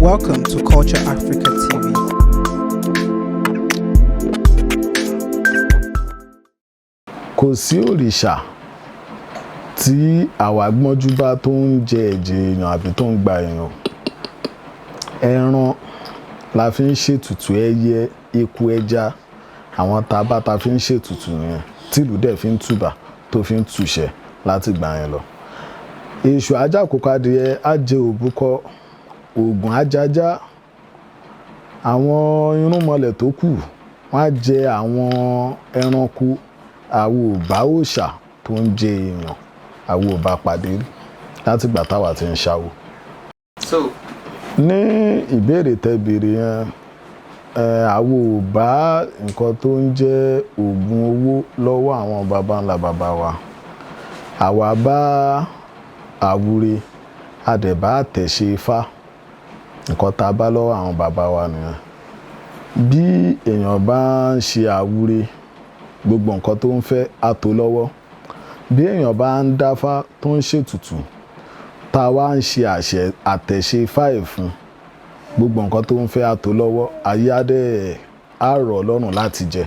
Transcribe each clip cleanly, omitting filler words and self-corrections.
Welcome to Culture Africa TV. Kò sí òrìṣà tí àwa gbọ́njú bá tó ń jẹ ẹ̀jẹ̀ èèyàn àbí tó ń gba èèyàn. Ẹran la fi ń ṣètùtù, ẹyẹ, eku, ẹja, àwọn tá a bá ta fi ń ṣètùtù nìyẹn, tìlú dẹ̀ fi ń tùbà tó fi ń tùṣẹ̀ láti gbà yẹn lọ. Èṣù ajákòókò adìyẹ á jẹ òbúkọ, Ògún ajájá, àwọn irúnmọlẹ̀ tó kù wọ́n á jẹ àwọn ẹranko. Àwo ò bá òòṣà tó ń jẹ èèyàn, àwo ò bá pàdé rí látìgbà táwa ti ń ṣàwò. So Ní ìbéèrè tẹ́ béèrè yẹn, àwo ò bá nǹkan tó ń jẹ́ oògùn owó lọ́wọ́ àwọn baba ńlá baba wa. Àwa bá àwúre, a dẹ̀ bá àtẹ̀ṣe Ifá. Nǹkan tá a bá lọ́wọ́ àwọn baba wa nìyẹn. Bí èèyàn bá ń ṣe àwúre, gbogbo nǹkan tó ń fẹ́ á tó lọ́wọ́. Bí èèyàn bá ń dáfá tó ń ṣètùtù, tá a wá ń ṣe àṣẹ àtẹ̀ṣe Ifá ẹ̀ fún, gbogbo nǹkan tó ń fẹ́ á tó lọ́wọ́, ayé á dẹ̀ á rọ̀ ọ́ lọ́rùn láti jẹ.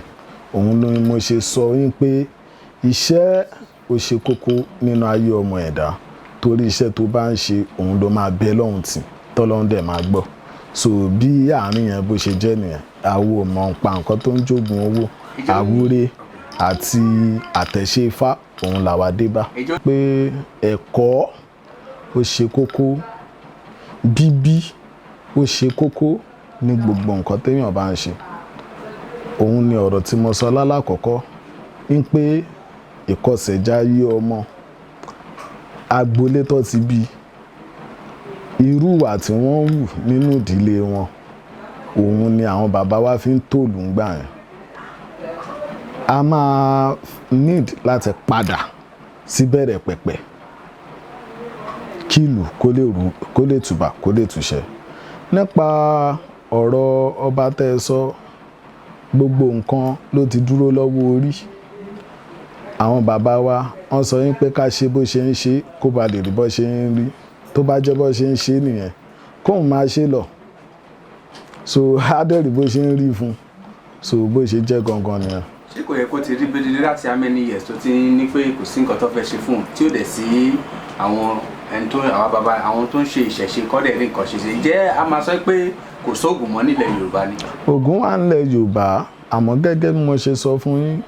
Òun ni mo ṣe sọ yín pé iṣẹ́ ó ṣe kókó nínú ayé ọmọ ẹ̀dá, torí iṣẹ́ tó bá ń ṣe, òun ló máa bẹ lọ́hùn tì tọ́lọ́hún dẹ̀ máa gbọ́. So bí àárín yẹn bó ṣe jẹ́ nìyẹn. Àwo ò mọ̀ nípa nǹkan tó ń jogun owó. Àwúre àti àtẹ̀ṣe Ifá, òun làwa dé bá. Pé ẹ̀kọ́ ó ṣe kókó, bíbí ó ṣe kókó ní gbogbo nǹkan téèyàn bá ń ṣe. Òun ni ọ̀rọ̀ tí mo sọ lálákọ̀ọ́kọ́ ń pé ìkọsẹ̀jáyé ọmọ, agboolé tó ti bí, irú ìwà tí wọ́n hù nínú ìdílé wọn, òun ni àwọn bàbá wa fi ń tòlù ńgbà yẹn. A máa need láti padà síbẹ̀rẹ̀ pẹ̀pẹ̀ kí ìlú kó lè rú, kó lè tùbà, kó lè tùṣẹ. Nípa ọ̀rọ̀ ọba tẹ́ ẹ sọ, gbogbo nǹkan ló ti dúró lọ́wọ́ orí. Àwọn bàbá wa wọ́n sọ yín pé ká ṣe bó ṣe ń ṣe kó ba lè rí bó ṣe ń rí. Tó bá jẹ́ bó ṣe ń ṣe nìyẹn, kóun máa ṣe lọ. So á dẹ̀ rí bó ṣe ń rí fún un. So bó ṣe jẹ́ gangan nìyẹn. Ṣé kò yẹ kó ti rí bíi láti how many years tó ti ń ní pé kò sí nǹkan tó fẹ́ ṣe fún un, tí ó dẹ̀ sí àwọn ẹni tó àwọn bàbá àwọn tó ń ṣe ìṣẹ̀ṣe kọ́ dẹ̀ rí nǹkan ṣe ṣe? Jẹ́ a máa sọ pé kò sóògùn mọ́ nílẹ̀ Yorùbá ni? Ògún wà nílẹ̀ Yorùbá, àmọ́ gẹ́gẹ́ bí mo ṣe sọ fún yín,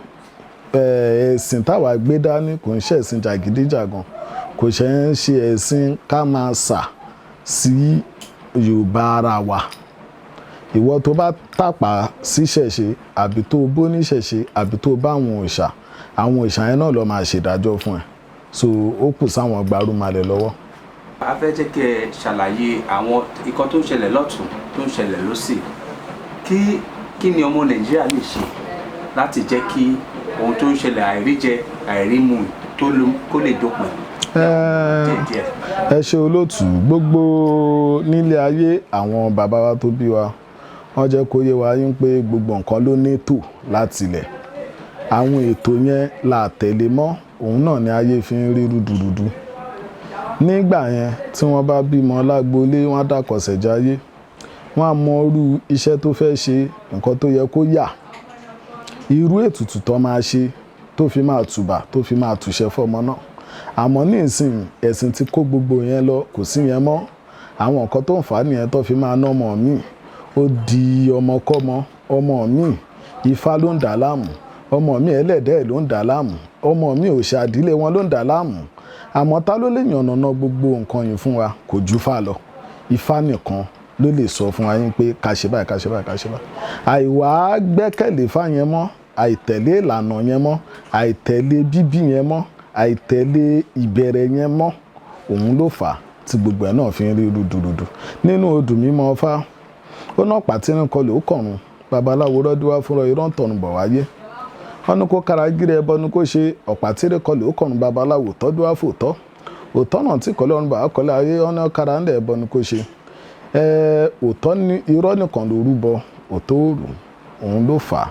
ẹ̀sìn táwa gbé dání kò ń ṣẹ̀sìn jàgídíjàgan, kò ṣe ń ṣe ẹ̀sìn ká máa sà sí Yorùbá ara wa. Ìwọ tó bá tàpá síṣẹ̀ṣe àbí tó bó níṣẹ̀ṣe àbí tó bá àwọn òòṣà, àwọn òòṣà yẹn náà ló máa ṣèdájọ́ fún ẹ. So ó kù sáwọn gbarúmalẹ̀ lọ́wọ́. A fẹ́ jẹ́ kí ẹ ṣàlàyé àwọn nǹkan tó ń ṣẹlẹ̀ lọ́tún, tó ń ṣẹlẹ̀ lọ́sì. Kí ni ọmọ Nàìjíríà lè ṣe láti jẹ́ kí ohun tó ń ṣẹlẹ̀, àìríjẹ àìrímu, tó kó lè dópin díẹ̀díẹ̀? Ẹ ṣe, olóòtú. Gbogbo nílé ayé, àwọn bàbá wa tó bí wa, wọ́n jẹ́ kó yé wa yín pé gbogbo nǹkan ló ní ètò láti ilẹ̀. Àwọn ètò yẹn là tẹ̀lé mọ́, òun náà ni ayé fi ń rí rúdurùdu. Nígbà yẹn, tí wọ́n bá bímọ lágboolé, wọ́n á dàkọ̀sẹ̀jáyé, wọ́n á mọ irú iṣẹ́ tó fẹ́ ṣe, nǹkan tó yẹ kó yà, irú ètùtù tó máa ṣe tó fi máa tùbà, tó fi máa tùṣẹ́ fọ́mọ náà. Àmọ́ nísìn, ẹ̀sìn ti kó gbogbo yẹn lọ, kò sí yẹn mọ́. Àwọn nǹkan tó ń fà á nìyẹn tó fi máa ná ọmọ míì, ó di ọmọkọ́mọ. Ọmọ míì, Ifá ló ń dà á láàmú. Ọmọ míì, ẹlẹ́dẹ̀ẹ́ ló ń dà á láàmú. Ọmọ míì, òòṣà ìdílé wọn ló ń dà á láàmú. Àmọ́ ta ló lè yànnàná gbogbo nǹkan yìí fún wa? Kò ju Ifá lọ. Ifá nìkan ló lè sọ fún wa yín pé ká ṣe báyìí, ká ṣe báyìí, ká ṣe báyìí. Àìwá gbẹ́kẹ̀lé Ifá yẹn mọ́, àìtẹ̀lé ìlànà yẹn mọ́, àìtẹ̀lé bíbí yẹn mọ́, àìtẹ̀lé ìbẹ̀rẹ̀ yẹn mọ́, òun ló fà á tí gbogbo ẹ̀ náà fi ń rí rúdurùdu. Nínú odù mímọ́ Ifá, ó náà pàtírìn kọlù ó kọ̀run, babaláwo rọ́dúwá fúnra irọ́ ń tọ̀run bọ̀ wáyé. Wọ́n ní kó kára gírí ẹbọ ni kó ṣe. Ọ̀pá tírín kọlù ó kọ̀run, babaláwo tọ́jú wá fòótọ́ òótọ́ náà tí kọ́lé ọ̀run bàá kọ́lé ayé. Wọ́n ní kára ńlẹ̀, ẹbọ ni kó ṣe. Òótọ́ ní irọ́ nìkan ló rúbọ òótọ́ òrù. Òun ló fà á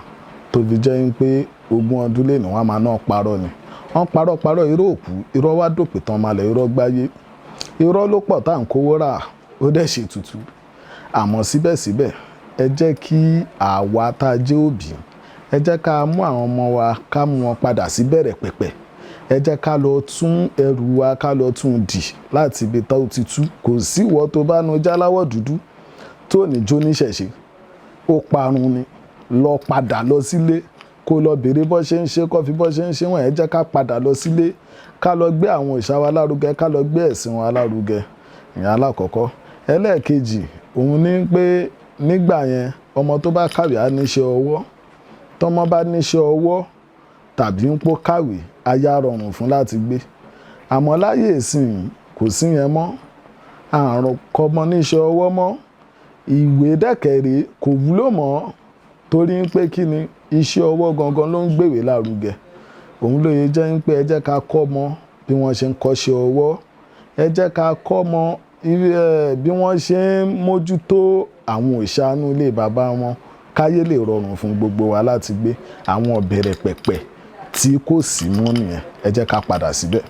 tó fi jẹ́ pé 20 ọdún lé ní wọ́n máa náà parọ́ ni wọ́n parọ́ parọ́, irọ́ òkú, irọ́ wá dòpè tán malẹ̀, irọ́ gbáyé, irọ́ ló pọ̀ tá à ń kówó rà, ó dẹ̀ ṣètùtù. Àmọ́ síbẹ̀síbẹ̀, ẹ jẹ́ kí àwa tá a jẹ́ òbí, ẹ jẹ́ ká mú àwọn ọmọ wa, ká mú wọn padà sí bẹ̀rẹ̀ pẹ̀pẹ̀. Ẹ jẹ́ ká lọ tún ẹrù wa, ká lọ tún dì láti ibi tó ti tú. Kò sí ìwọ tó bá nu jáláwọ̀ dúdú tó ní jó níṣẹ̀ṣe, ó parun ni. Lọ padà lọ sílé, kó lọ béèrè bó ṣe ń ṣe, kó fi bó ṣe ń ṣe wọ̀n. Ẹ jẹ́ ká padà lọ sílé, ká lọ gbé àwọn òòṣà wa lárugẹ, ká lọ gbé ẹ̀sìn wa lárugẹ. Ìyẹn alákọ̀ọ́kọ́. Ẹlẹ́ẹ̀kejì, òun ní pé nígbà yẹn, ọmọ tó bá kàwé á níṣẹ́ ọwọ́. Tọ́mọ bá níṣẹ́ ọwọ́ tàbí ń pò kàwé, aya rọrùn fún láti gbé. Àmọ́ láyé ìsìn, kò sí yẹn mọ́. Àrùn kọ́mọ níṣẹ́ ọwọ́ mọ́, ìwé dẹ́kẹ̀rẹ́ kò wúlò mọ́, torí pé kí ni? Iṣẹ́ ọwọ́ gangan ló ń gbèwé lárugẹ. Òun ló yẹ jẹ́ pé ẹ jẹ́ ká kọ́ mọ bí wọ́n ṣe ń kọ́ṣẹ́ ọwọ́. Ẹ jẹ́ ká kọ́ mọ bí wọ́n ṣe ń mójútó àwọn òòṣà inú ilé bàbá wọn, káyé lè rọrùn fún gbogbo wa láti gbé. Àwọn ọ̀bẹ̀rẹ̀ pẹ̀pẹ̀ tí kò sí mọ́ nìyẹn. Ẹ jẹ́ ká padà síbẹ̀.